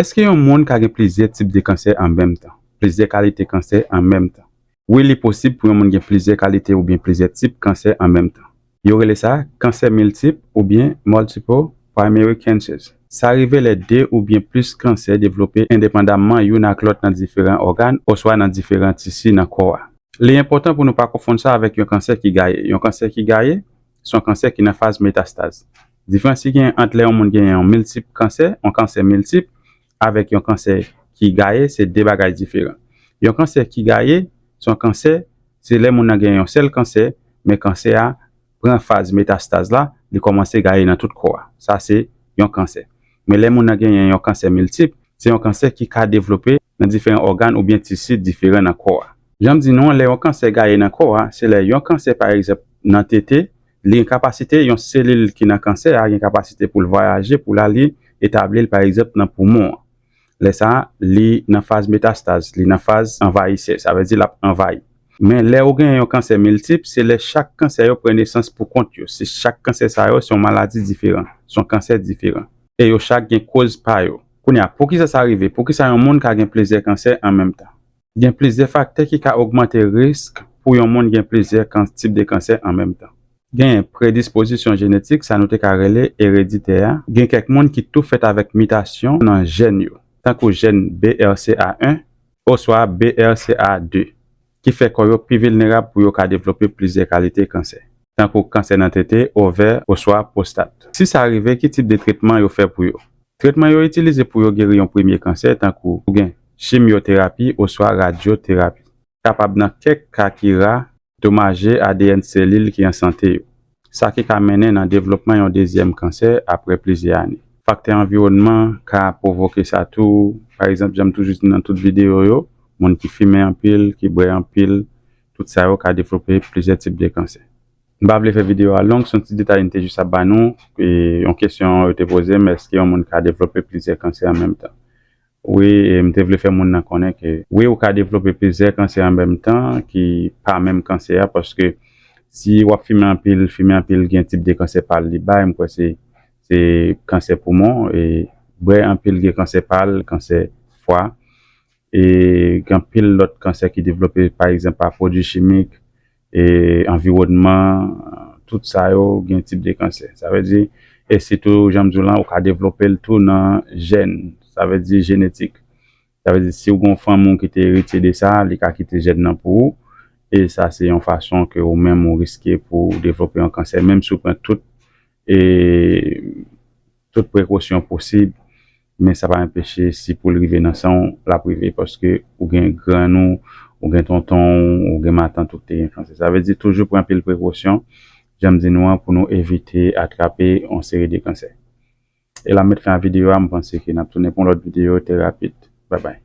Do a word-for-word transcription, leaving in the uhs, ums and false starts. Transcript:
Èske yon moun ka gen plizyè tip de kansè an menm tan? Plizyè kalite kansè an menm tan? Wi, li posib pou yon moun gen plizyè kalite oubyen plizyè tip kansè an menm tan. Yo rele sa kansè miltip oubyen multiple primary cancers. Sa rive lè de oubyen plis kansè devlope endepandamman youn ak lòt nan diferan ògàn oswa nan diferan tisi nan kò a. Li enpòtan pou nou pa konfonn sa avèk yon kansè ki gaye. Yon kansè ki gaye se yon kansè ki nan faz metastaz. Diferans ki gen ant lè yon moun gen yon miltip kansè, yon kansè miltip, avèk yon kansè ki gaye, se de bagay diferan. Yon kansè ki gaye se yon kansè, se lè moun nan gen yon sèl kansè, men kansè a pran faz metastaz la, li kòmanse gaye nan tout kò a. Sa se yon kansè. Men lè moun nan genyen yon kansè miltip, se yon kansè ki ka devlope nan diferan ògàn oubyen tisi diferan nan kò a. Jan m di nou an, lè yon kansè gaye nan kò a, se lè yon kansè, pa egzanp, nan tete, li gen kapasite, yon selil ki nan kansè a gen kapasite pou l vwayaje, pou l ale etabli l, pa egzanp, nan poumon an. Lè sa a, li nan faz metastaz, li nan faz anvayisè, sa vle di l ap anvayi. Men lè ou gen yon kansè miltip, se lè chak kansè yo pran nesans pou kont yo. Se chak kansè sa yo, se yon maladi diferan, se yon kansè diferan. E yo chak gen koz pa yo. Kounye a, poukisa sa rive? Poukisa yon moun ka gen plizyè kansè an menm tan? Gen plizyè faktè ki ka ogmante risk pou yon moun gen plizyè kan-, tip de kansè an menm tan. Gen predispozisyon jenetik, sa nou te ka rele ereditè a. Gen kèk moun ki tou fèt avèk mitasyon nan jèn yo, tankou jèn B R C A en oswa B R C A de, ki fè kò yo pi vilnerab pou yo ka devlope plizyè kalite kansè, tankou kansè nan tete, ovè oswa pwostat. Si sa rive, ki tip de tretman yo fè pou yo? Tretman yo itilize pou yo geri yon premye kansè, tankou ou gen chimyoterapi oswa radyoterapi, kapab nan kèk ka ki ra, domaje A D N selil ki an sante yo. Sa ki ka mennen nan devlopman yon dezyèm kansè apre plizyè ane. Faktè anviwònman ka pwovoke sa tou. Pa egzanp, jan m toujou di nan tout videyo yo, moun ki fimen anpil, ki bwè anpil, tout sa yo ka devlope plizyè tip de kansè. M pa vle fè videyo a long, se yon ti detay m te jis ap ba nou. E yon kesyon yo te poze m, èske yon moun ka devlope plizyè kansè an menm tan? Wi, e m te vle fè moun nan konnen ke wi, ou ka devlope plizyè kansè an menm tan ki pa menm kansè a, paske si w ap fimen anpil, fimen anpil gen tip de kansè pal li bay, m kwè se, se kansè poumon, e bwè anpil gen kansè pal, kansè fwa, e gen anpil lòt kansè ki devlope, pa egzanp, pa pwodui chimik, e anviwònman, tout sa yo gen tip de kansè. Sa vle di, e sitou, jan m di w lan, ou ka devlope l tou nan jèn, sa vle di jenetik. Sa vle di, si w gen yon fanmi w ki te eritye de sa, li ka kite jèn nan pou ou. E sa se yon fason ke ou menm ou riske pou w devlope yon kansè, menm si w pran tout, e, tout prekosyon posib, men sa pa anpeche si pou l rive nan san w, l ap rive, paske ou gen grann ou, ou gen tonton w, ou gen matant ou ki te gen kansè. Sa vle di toujou pran anpil prekosyon, jan m di nou an, pou nou evite atrape yon seri de kansè. E la m met fen a videyo a, m panse ke n ap tounen pou yon lòt videyo trè rapid. Babay.